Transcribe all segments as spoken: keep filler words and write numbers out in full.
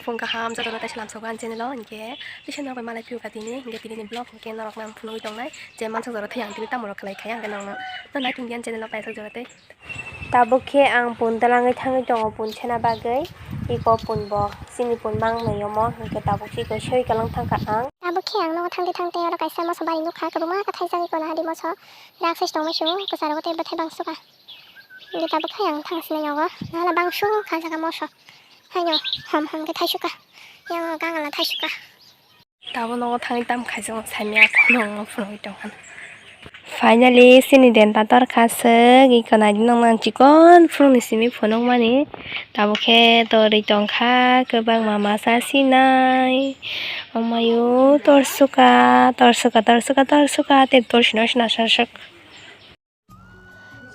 Phung kaham jotono tei salam sogo ani channel o, hinkhe tisa norok bai malai phiyokha tini, hinkhe tini ni vlog hinkhe norok nang phunugwi tongnai je mansa jora thai ang tini tamo rok khlai khai ang khe nangno to naitung di ani channel o kaisa jora tei. Tabuk khe ang pun dalangwi thangwi tongo pun sena bagwi, iko pun bo chini pun mang nai omo hinkhe tabuk chiko soi kalang thangkha ang. Tabuk khe ang nogo thangte thangte oro kaisa moso bari nukha, kwbangma khe thaijak iko nahadi moso rak size tongmai sio, kwcharo tei bwthai bangsuka. Hinkhe tabuk khe ang thang sinai nogo, nahala bangsu kha jaga moso. Haino hom hom khe thaisuka, yang gangala thaisuka. Tabuk nogo thangwi tam khaijak saimya khorang phunugwi tongkha. Finally chini denta torkha swk, iko naidi noknang chikon phunugni simi phunukmani. Tabuk khe torwi tongkha kwbangma masa sinai. Omayo torsuka torsuka torsuka torsuka tei torsino sina saswk.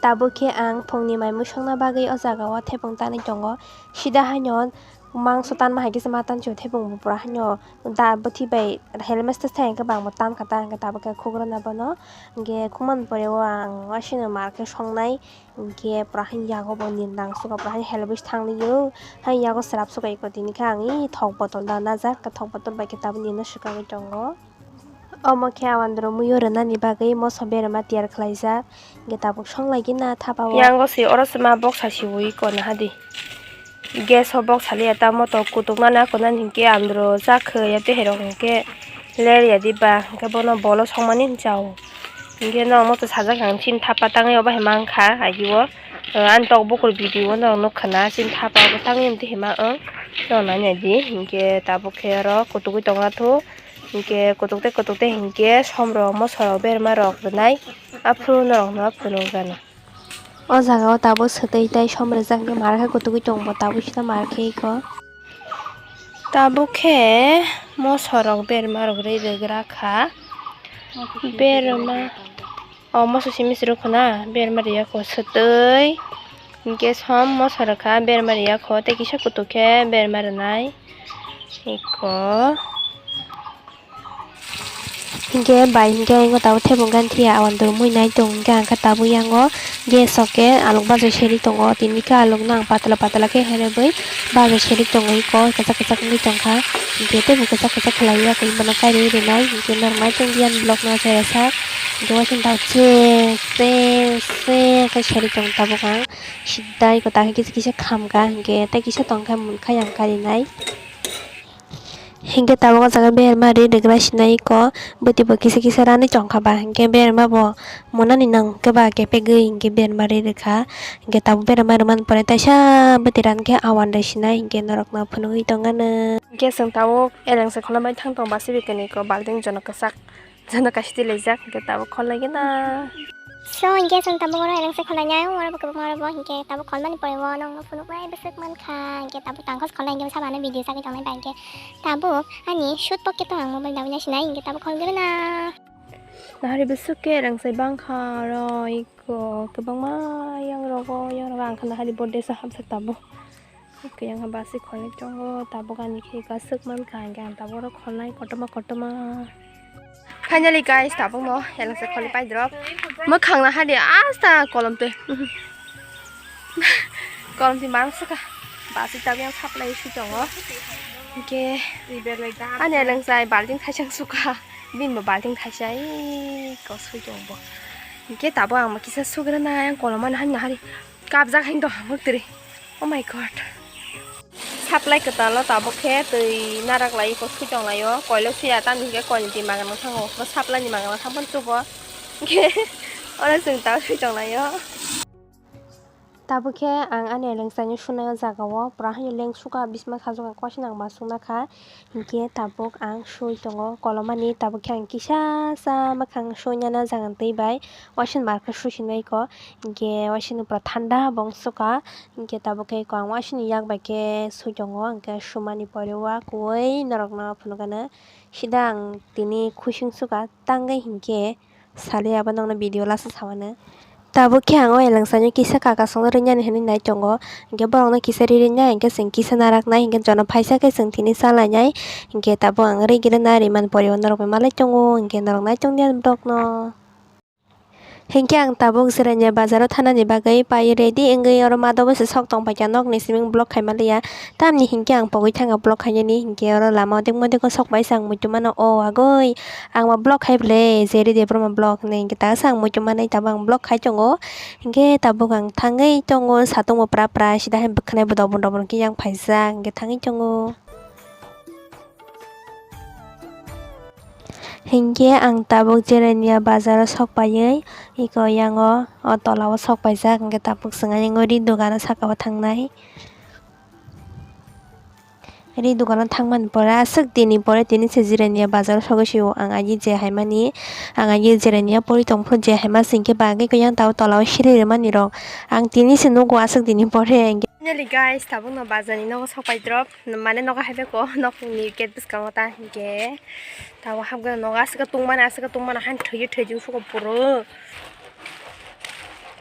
Tabuk khe ang phungni mai mui songna bagwi o jaga o thepung tanwi tongo. Sida haino mangso tanma hai khe se ma tanchio thepung bo pura haino da bwtwi bai helmet se thai hwnkhe bangbo tankha ta hwnkhe tabuk khe khukrwna bono. Hwnkhe khumani pore o ang wasino mar khe songnai hwnkhe pura haino yago bo nini nang suka pura haino helmet thangwi o haino yago swrap suka eko tini khe ang thok botol da najak thok botol bai khe tabuk nini swkagwi tongo. Omo khe awandro muiyo rwnani bagwi moso berma tiyar khlaijak, hwnkhe tabuk songlaigwi na thapa o. Yango se oro se ma boksa siwi kona hadi. Gas o boksa liya ta moto kutuk nana kona hinkhe andro chakhwya teherok hinkhe ler ya diba hinkhe bono bolo songmani hinchao. Hinkhe norok moto sajak ang chini thapa tangwi obo hai mankha agio. Ani tok bukur video o norok nukha na chini thapa bo tangwi tihima wng norok nai naidi hinkhe tabuk khe oro kutugwi tongna thuk. Hinkhe kutuk tei kutuk tei hinkhe som rok moso rok berma rok rwnai aphuru norok no phunuk gana. O jaga o tabuk swtwi tei som rijak hinkhe mar khe kutugwi tongbo tabuk sita mar khe iko. Tabuk khe moso rok berma rok rwi rwgra kha berma. O moso simi se rwkho na berma riyakho swtwi hinkhe som moso rwkha berma riyakho tei kisa kutuk khe berma rwnai iko. Hinkhe bai hinkhe tabuk thebung ganthiya awandru mui nai tongo hinkhe ang khe tabuk yango gas o khe alok bajar seri tongo tini khe alok no ang patla patla khe herebwi bajar seri tongo iko kwchak kwchak wngwi tongkha hinkhe teibo kwchak kwchak khlaiya tei bono kairwi rinai hinkhe norok nai tongdi ani vlog no cheraisa hinkhe waising tabuk se se se khe seri tongo tabuk ang sida iko ta khe kisa kisa khamkha hinkhe tei kisa tongkha munkha yang karinai. Hinkhe tabuk o jaga berma ri rwgra sinai iko bwtwi bo kisa kisa ranwi tongkha ba hinkhe berma bo monani nang khe ba kepegwi hinkhe berma ri rwkha hinkhe tabuk berma rwmani pore taisa bwtwi rani khe awan rwi sinai hinkhe norokno phunugwi tongano. Hinkhe chwng tabuk elengse khwlai bai thang tongo basi bikini iko balting jono kwchak. Jono kaisa twi laijak, hinkhe tabuk khol lai gana. So, hinkhe chwng tabuk oro elengse khol lainai, oro bo kwbangma oro bo, hinkhe tabuk khol mani pore o nokno phunuknai bwswk mankha, hinkhe tabuk tangkos khol lai hinkhe bwsa mano video chagwi tongnai ba, hinkhe tabuk ani shoot pok khe to ang mobile dawi nai sinai, hinkhe tabuk khol gana. Nahari bwswk khe elengse bangkha oro, iko kwbangma yang rogo, yang rogo ang khe nahari birthday sa hamsa tabuk. Khe yang basi kholi tongo, tabuk ani khe kasuk mankha, hinkhe ang tabuk oro kholnai kotorma kotorma. Finally guys, tabuk no elengse kholi pai drop. Mwkhang nahadi asta kolom twi. Kolom twi mang suka. Basi tabuk yang supply sui tongo. Hinkhe ani elengse balting thaisang suka. Bini bo balting thaisa, ei, ko sui tongo bo. Hinkhe tabuk ang kisa sugrana yang kolom ani hani nahari. Kabjak haino tong hamuk tiri. Oh my God. Supply kwtal o tabuk khe twi narak lai iko sui tong lai o. Koilo suya tamni hinkhe koilni twi magra thango. Bo supply ni magra thang phano chugo. Hinkhe oro chwng ta sui tong lai o. Tabuk khe ang ani elengsaino sunai o jaga o pura haino leng suka bisma kha jokha kwasino ang ma sukna kha. Hinkhe tabuk ang sui tongo kolomani, tabuk khe ang kisa sa mwkhang suinani jagani twi bai wasing bar khe suisinai kho, hinkhe wasing pura thanda bo wng suka, hinkhe tabuk khe ang wasing yak bai khe sui tongo, hinkhe sumani pore o kwbui norokno phunukgana sida ang tini khusing suka tangwi hinkhe. Sali abo nokno video lasa sawano. Tabuk khe ang o elengsaino kisa kaka songno rinani hinwi nai tongo. Hinkhe borokno kisa ririnai hinkhe chwng kisa naraknai hinkhe jono phaisa khe chwng tini chalainai. Hinkhe tabuk ang rigirina rimani pore o norok bai malai tongo hinkhe norok nai tongdi ani vlogno. Hinkhe ang tabuk Jirania bazaro thanani bagwi pai ready wngwi oro madobo se sok tong paikha, nokni simi vlog khaima liya. Tamni hinkhe ang pogwi thangkha vlog khainani, hinkhe oro lama o dikmo dikmo sok paisa ang muitu mano, o agoi ang ma vlog khai ble Jerry Debbarma vlog hinwi hinkhe taksa ang muitu manwi tabuk ang vlog khai tongo. Hinkhe tabuk ang thangwi tongo, satung bo pra pra sida hai bwkhwnai bo dobon dobon khe yang phaijak, hinkhe thangwi tongo. Hinkhe ang tabuk Jirania bazaro sok paiwi iko yango o tola o sok paijak, hinkhe tabuk chwng ayang o ri dogano saka o thangnai. Ri dogano thangmani pore aswk tini pore tini se Jirania bazaro sogwi sio ang aji je haimani, ang aji Jirania pori tongphuru je haima se hinkhe bagwi khe yang tabuk tola o siri rwmani rok ang tini se nugo aswk tini pore. Finally guys, tabukno bazarni nogo sok pai drop, mane nogo hai beko nokni gate bwskango ta hinkhe tabuk hapgwi nogo aswk tongmani, aswk tongmani han thwiwi thwijwng sugo puro.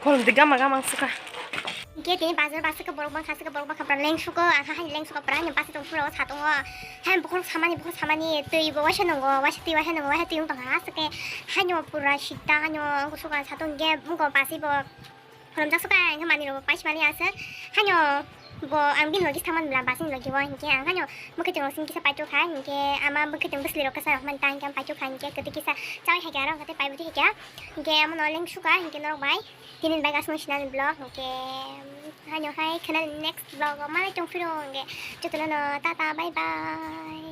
Kolom de gama gama ang suka. Hinkhe tini bazar ba aswk borok bangkha, aswk borok bangkha pura leng sugo, ang ha hani leng sugo pura, ani basi tong pura o satungo. Hai bokhorok samani, bokhorok samani, twi bo waisa nongo, waisa twi waisa nongo, waisa twi wng tongkha aswk khe. Haino pura sita, haino wngkha suka satung ge, wngkha basi bo. Khoromjak suka, hinkhe manwi rok bo paismani aswk. Haino bo ang bini logi samani bla, basini logi o, hinkhe ang haino bwkhwtwng rok sini kisa paitokha, hinkhe ama bwkhwtwng bwsli rok kisa rok mani ta, hinkhe ang paitokha, hinkhe kwtwi kisa chawi haikhe aro, hinkhe paibo twi haikhe. Hinkhe amo no leng suka, hinkhe norok bai tini bai aswk sinani vlog, hinkhe haino hai khwnani next vlog o malai tongphiro, hinkhe jotono no tata, bye bye.